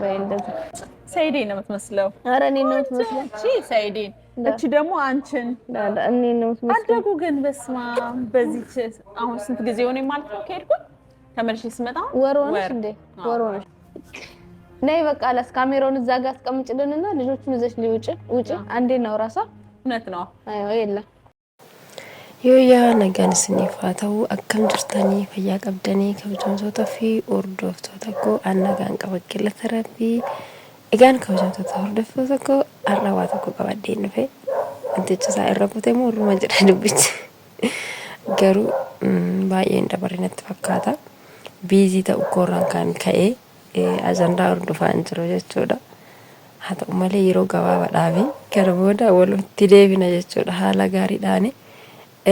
ወይ እንደዛ ሰይዴን ነው የምትመስለው። ኧረ እኔን ነው የምትመስለው። እቺ ሰይዴን፣ እቺ ደግሞ አንቺን እኔን ነው የምትመስለው። አደጉ ግን በስመ አብ። በዚች አሁን ስንት ጊዜ ሆነኝ ማለት ነው ከሄድኩኝ ተመልሼ ስመጣ? ወር ሆነሽ እንዴ? ወር ሆነሽ። ነይ በቃ ላስ ካሜራውን እዛ ጋር አስቀምጭልንና ልጆቹን ይዘሽ ሊውጭ ውጭ አንዴ ነው ራሷ። እውነት ነው። አይ የለም። Yooyyaa, nagaan isiniif haa ta'u. Akkam jirtanii? Fayyaa qabdanii? Kabajamtoota fi hordoftoota koo, an nagaan qaba, galata Rabbii. Egaan kabajamtoota hordoftoota koo, har'a waa tokko qabadheen dhufe. Wanticha isaa irra kutee moo irruma jedha dubbichi? Garuu baay'een dabarre natti fakkaata. Busy ta'u koorraan kan ka'e ajandaa hordofaa hin jiru jechuudha. Haa ta'u malee yeroo gabaabaadhaafi gara booda walitti deebina jechuudha haala gaariidhaani.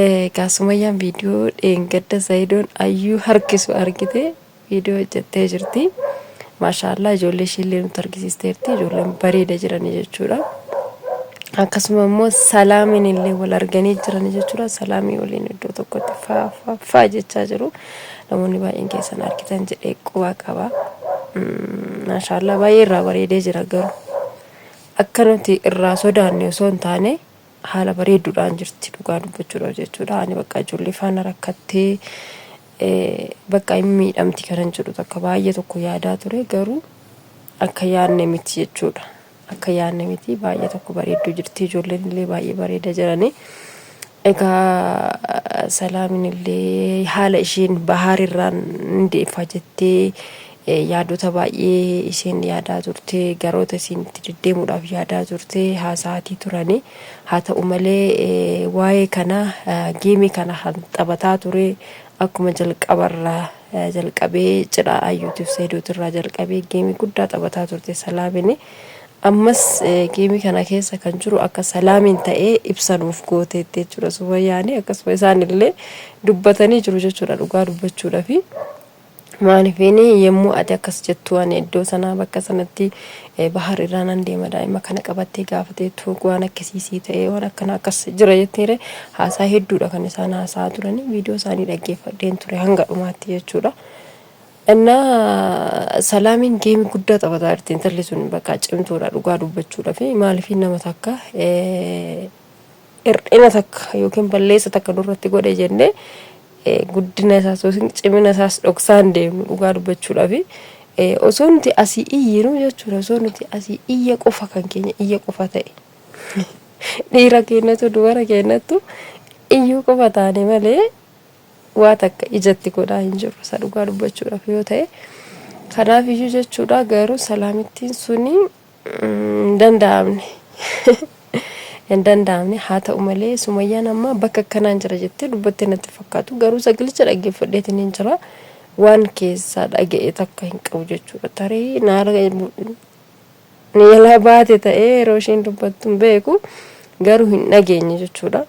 Egaa Sumayyaan viidiyoo dheengadda Sayidoon Ayyuu harkisu argite viidiyoo hojjettee jirti. Maashaallah, ijoollee ishiillee nutti argisiisteerti. Ijoolleen bareeda jiranii jechuudha. Akkasuma immoo Salaamiin illee wal arganii jiranii jechuudha. Salaamii waliin iddoo tokkotti faa faa faa jechaa jiru. Namoonni baay'een keessan argitan jedhee quba qaba. Maashaallah, baay'ee irraa bareedee jira garuu. Akka nuti irraa sodaanne osoo hin taane haala bareedduudhaan jirti dhugaa dubbachuudhaaf jechuudha. Ani bakka ijoollee faana rakkattee bakka hin miidhamti kanan jedhu takka baay'ee tokko yaadaa ture, garuu akka yaadne miti jechuudha. Akka yaadne miti, baay'ee tokko bareedduu jirti, ijoolleen illee baay'ee bareeda jirani. Egaa Salaamin illee haala isheen Bahaarirraan hin deeffa jettee yaadota baay'ee isheen yaadaa turte, garoota isheen itti deddeemuudhaaf yaadaa turte haasa'aatii turani. Haa ta'u malee waa'ee kana game kana taphataa ture akkuma jalqabarraa jalqabee cidha Ayyuutiif Sayidooti jalqabee game guddaa taphataa turte Salaamini. Ammas game kana keessa kan jiru akka Salaamiin ta'ee ibsanuuf gooteetti jechuudha Sumayyaani. Akkasuma isaanillee dubbatanii jiru jechuudha dhugaa dubbachuudhaafi. Maaliifini yommuu ati akkas jettu ani iddoo sanaa bakka sanatti Bahar irraa nan deema, daa'ima kana qabattee gaafateetu waan akkasiisii ta'ee waan akkana akkas jira jetteere haasaa hedduudha kan isaan haasa'aa turanii. Viidiyoo isaanii dhaggeeffadheen ture hanga dhumaatti jechuudha. Innaa Salaamiin game guddaa taphataa jirti. Intalli sun bakka cimtuudha dhugaa dubbachuudha. Fi maaliif nama takka hir'ina takka yookiin balleessa takka nurratti godhe jennee guddina isaas yookiin cimina isaas dhoksaan deemnu? Dhugaa dubbachuudhaaf osoo nuti asii iyyinu jechuudha, osoo nuti asii iyya qofa kan keenya iyya qofa ta'e, dhiira keenyatu dubara keenyattu iyyuu qofa taane malee waa takka ijatti godhaa hin jiru isa dhugaa dubbachuudhaaf yoo ta'e. Kanaaf iyyuu jechuudha, garuu Salaamittiin suni hin danda'amne, hin danda'amne. Haa ta'u malee Sumayyaan amma bakka akkanaan jira jettee dubbattee natti fakkaatu, garuu sagalicha dhaggeeffadheetiin hin jira, waan keessaa dhaga'e takka hin qabu jechuudha. Tarii naara ni jalaa baate ta'ee yeroo isheen dubbattu hin beeku, garuu hin dhageenye jechuudha.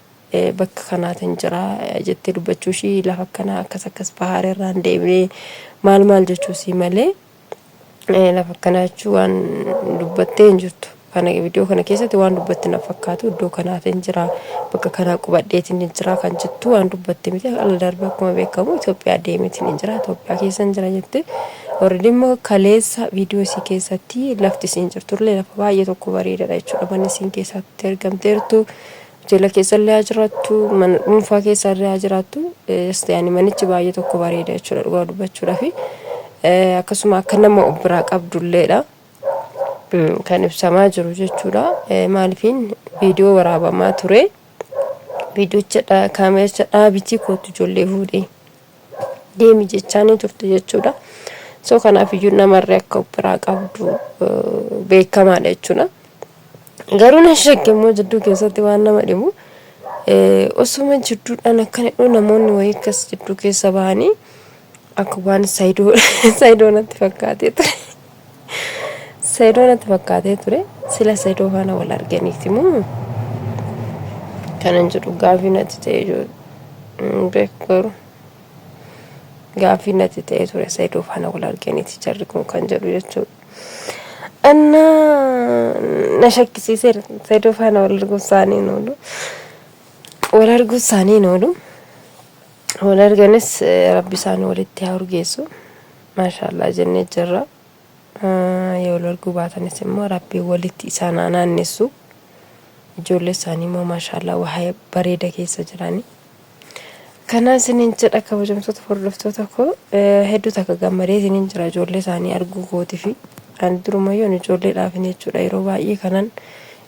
Bakka kanaatiin jira jettee dubbachuu ishii, lafa akkanaa akkas akkas Bahaar irraa hin deemnee maal maal jechuusii malee lafa akkanaa jechuu waan dubbattee hin jirtu. Kana viidiyoo kana keessatti waan dubbatte na fakkaatu. Iddoo kanaatiin jira, bakka kanaa qubadheetiin jira kan jettu waan dubbatte miti. Ala darbee akkuma beekamu Itoophiyaa deemeetiin hin jira, Itoophiyaa keessa hin jira jette. Already immoo kaleessa viidiyoo isii keessatti lafti isiin jirtullee lafa baay'ee tokko bareedaadha jechuudha. Manni isiin keessatti argamteertu, hoteela keessa illee haa jiraattu, mana dhuunfaa keessa illee haa jiraattu, yaani manichi baay'ee tokko bareeda jechuudha dhugaa dubbachuudhaafi. Akkasuma akka nama of biraa qabdulleedha kan ibsamaa jiru jechuudha. Maalifiin viidiyoo waraabamaa ture. Viidiyocha kaamericha dhaabitii kootu ijoollee fuudhee deemi jechaanii turte jechuudha. So kanaaf iyyuu namarree akka of biraa qabdu beekamaadha jechuudha. Garuu nan shakke immoo jidduu keessatti waan nama dhibu, osuma jidduudhaan akkana jedhu namoonni wayii akkas jidduu keessa bahanii akka waan Sayidoo natti fakkaatee ture. Sayidoo natti fakkaatee ture. Sila Sayidoo faana wal arganiiti moo kanan jedhu gaafii natti ta'e jiru beeku, garuu gaafii natti ta'ee ture, Sayidoo faana wal arganiiti jarri kun kan jedhu jechuudha. Annaa na shakkisiiseera. Sayidoo faana wal arguun isaanii hin oolu. Wal arguun isaanii hin oolu. Wal arganis Rabbi isaan walitti haa urgeessu. Maashaallah jennee jirra. Yoo wal arguu baatanis immoo Rabbiin walitti isaan haa naannessu. Ijoollee isaanii immoo maashaallah waa'ee bareeda keessa jirani. Kanaa isiniin jedha kabajamtoota hordoftoota koo hedduu takka gammadee isiniin jira ijoollee isaanii arguu kootifi. Ani durumayyuu ani ijoolleedhaafin jechuudha yeroo baay'ee kanan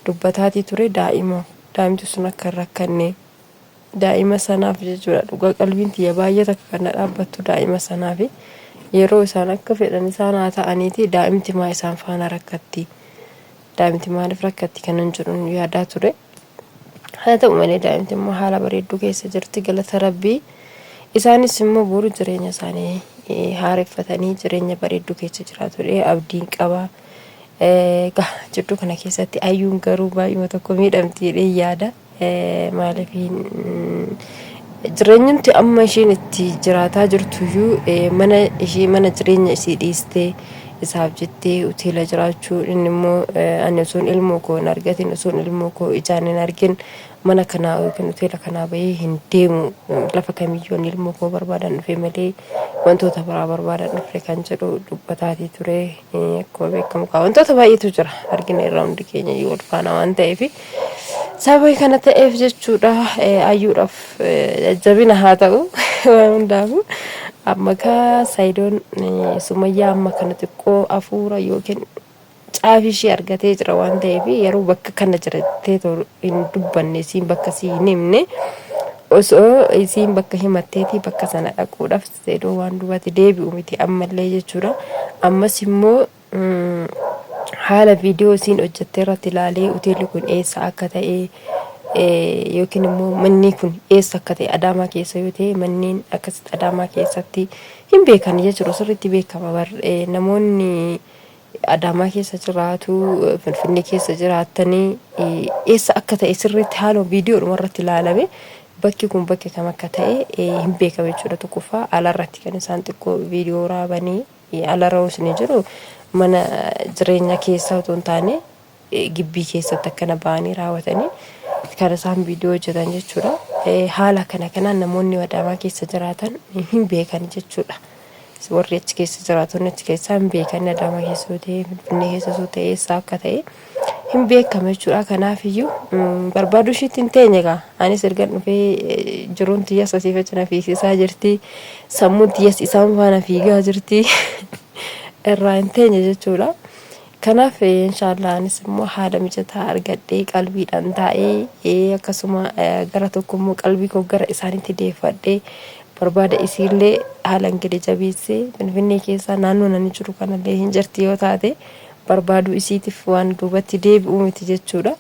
dubbataatii ture daa'ima daa'imti sun akka hin rakkanne daa'ima sanaaf jechuudha dhugaa qalbiin tiyya baay'ee takka kan na dhaabbattu daa'ima sanaafi yeroo isaan akka fedhan isaan haa ta'aniiti daa'imti maa isaan faana rakkatti daa'imti maaliif rakkatti kanan jedhuun yaadaa ture. Haa ta'u malee daa'imti immoo haala bareedduu keessa jirti galata rabbii. Isaanis immoo boru jireenya isaanii haareffatanii jireenya bareedduu keessa jiraatu jedhee abdiin qaba. Egaa jidduu kana keessatti ayyuun garuu baay'uma tokko miidhamti jedhee yaada. Maaliif jireenyumti amma isheen itti jiraataa jirtuyyuu mana ishee mana jireenya ishee dhiistee isaaf jettee hoteela jiraachuu inni immoo ani osoon ilmoo koo hin argatin osoon ilmoo koo ijaan hin argin mana kanaa yookiin hoteela kanaa bahee hin deemu lafa kamiyyuu ani ilmoo koo barbaadan dhufe malee wantoota biraa barbaadan dhufe kan jedhu dubbataatii ture akkuma beekamu kaa wantoota baay'eetu jira argina irraa hundi keenya iyyuu wal faana waan ta'eef sababa kana ta'eef jechuudha ayyuudhaaf jajjabina haa ta'u waan hundaafuu amma kaa Sayidoon Sumayyaa amma kana xiqqoo hafuura yookiin caafii ishee argatee jira waan ta'eef yeroo bakka kana jira jettee hin dubbanne isiin bakka sii hin himne osoo isiin bakka himatteetii bakka sana dhaquudhaaf Sayidoon waan duubatti deebi'u miti ammallee jechuudha ammas immoo haala viidiyoo isiin hojjette irratti ilaalee hoteelli kun eessa akka ta'e yookiin immoo manni kun eessa akka ta'e Adaamaa keessa yoo ta'e manneen akkasitti Adaamaa keessatti hin beekan jechuudha sirriitti beekama bar namoonni Adaamaa keessa jiraatu Finfinnee keessa jiraatanii eessa akka ta'e sirriitti haala viidiyoodhuma irratti ilaalame bakki kun bakki kam akka ta'e hin beekama jechuudha tokkoffaa alarratti kan isaan xiqqoo viidiyoo raabanii Alarra osoo jiru mana jireenya keessa otoo hin taane gibbii keessatti akkana ba'anii raawwatanii kan isaan viidiyoo hojjetan jechuudha. Haala kana kanaan namoonni Adaamaa keessa jiraatan hin beekan jechuudha. Warri achi keessa jiraatonni achi keessaa hin beekan Adaamaa keessa yoo ta'e Finfinnee keessa yoo ta'e eessa akka ta'e hin beekama jechuudha. Kanaaf iyyuu barbaaduu ishiitti hin teenye egaa. Anis ergan dhufee jiruun tiyyas asiif achi na fiigsisaa jirti. Sammuun tiyyas isaan faana fiigaa jirti. Irraa hin teenye jechuudha. Kanaaf inshaallah anis immoo haala mijataa argadhee qalbiidhaan taa'ee akkasuma gara tokko immoo qalbii koo gara isaanitti deeffadhee barbaada isiillee haalan gadi jabeessee Finfinnee keessaa naannoo nani jiru kanallee hin jirti yoo taate barbaaduu isiitiif waan duubatti deebi'uu miti jechuudha.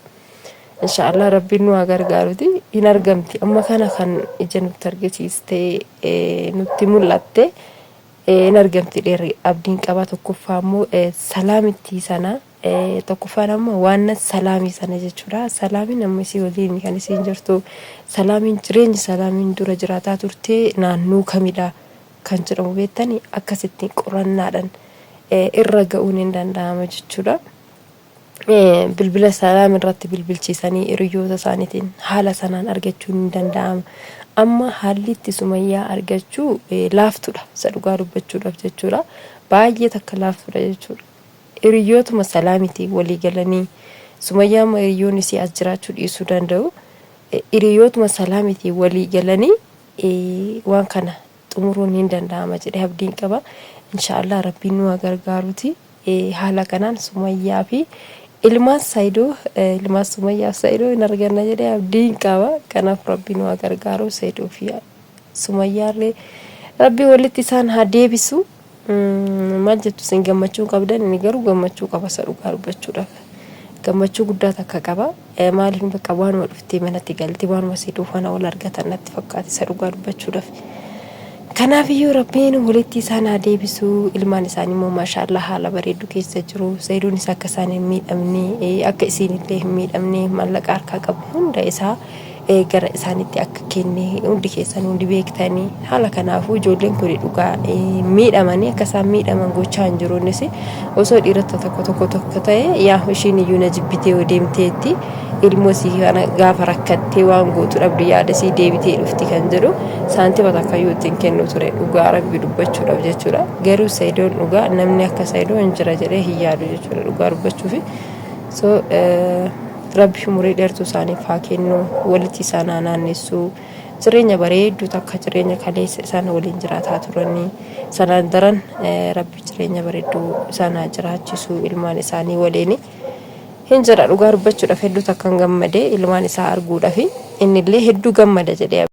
Inshaallah rabbiin nu haa gargaaruti hin argamti amma kana kan ija nutti argisiiste nutti mul'atte hin argamti dheerri abdiin qaba tokkoffaa immoo salaamittii sana tokkoffaan amma waan salaamii sana jechuudha salaamiin amma isii waliin kan isiin jirtu salaamiin jireenyi salaamiin dura jiraataa turte naannoo kamidha kan jedhamu beektani akkasitti qorannaadhaan irra ga'uun hin danda'ama jechuudha. Bilbila salaam irratti bilbilchiisanii hiriyoota isaaniitiin haala sanaan argachuun ni danda'ama. Amma haalli itti Sumayyaa argachuu laaftudha. Isa dhugaa dubbachuudhaaf jechuudha. Baay'ee takka laaftudha jechuudha. Hiriyootuma salaamitiin walii galanii Sumayyaa amma hiriyoonni isii as jiraachuu dhiisuu danda'u. Hiriyootuma salaamitiin walii galanii waan kana xumuruun hin danda'ama jedhee abdiin qaba. Inshaallah rabbiin nu haa gargaaruti. Haala kanaan Sumayyaa fi ilmaan Saidoo ilmaan Sumayyaa fi Saidoo hin arganna jedhee abdiin qaba. Kanaaf rabbiin nu haa gargaaru Saidoo fi Sumayyaallee rabbi walitti isaan haa deebisu. Maal jettu isin gammachuu qabdan inni garuu gammachuu qaba isa dhugaa dubbachuudhaaf. Gammachuu guddaa takka qaba. Maaliif bakka waanuma dhuftee manatti galti waanuma Saidoo faana wal argatan natti fakkaate isa dhugaa dubbachuudhaaf. Kanaafiyyuu Rabbiin walitti isaan haa deebisu. Ilmaan isaanii immoo maashaallah haala bareeddu keessa jiru. Saidoonis akka isaan hin miidhamne akka isiin illee hin miidhamne maallaqa harkaa qabu hunda isaa gara isaanitti akka kenne hundi keessan hundi beektanii haala kanaafuu ijoolleen kun dhugaa miidhamanii akka isaan miidhaman gochaa hin jiru innis osoo dhiirota tokko tokko tokko ta'e yaa ishiin iyyuu na jibbitee yoo deemteetti Ilmoo isii kana gaafa rakkattee waan gootu dhabdu yaada isii deebitee dhufti kan jedhu saantima takkayyuu itti hin kennu ture dhugaa rabbi dubbachuudhaaf jechuudha. Garuu Sayidoon dhugaa namni akka Sayidoo hin jira jedhee hin yaadu jechuudha dhugaa dubbachuufi. So rabbi umurii dheertuu isaaniif haa kennu, walitti isaan haa naannessu, jireenya bareedduu takka jireenya kaleessa isaan waliin jiraataa turanii sanaan daran rabbi jireenya bareedduu isaan haa jiraachisu ilmaan isaanii waliini. Hin jedha dhugaa dubbachuudhaaf hedduu takkan gammade ilmaan isaa arguudhafi innillee hedduu gammada jedhee.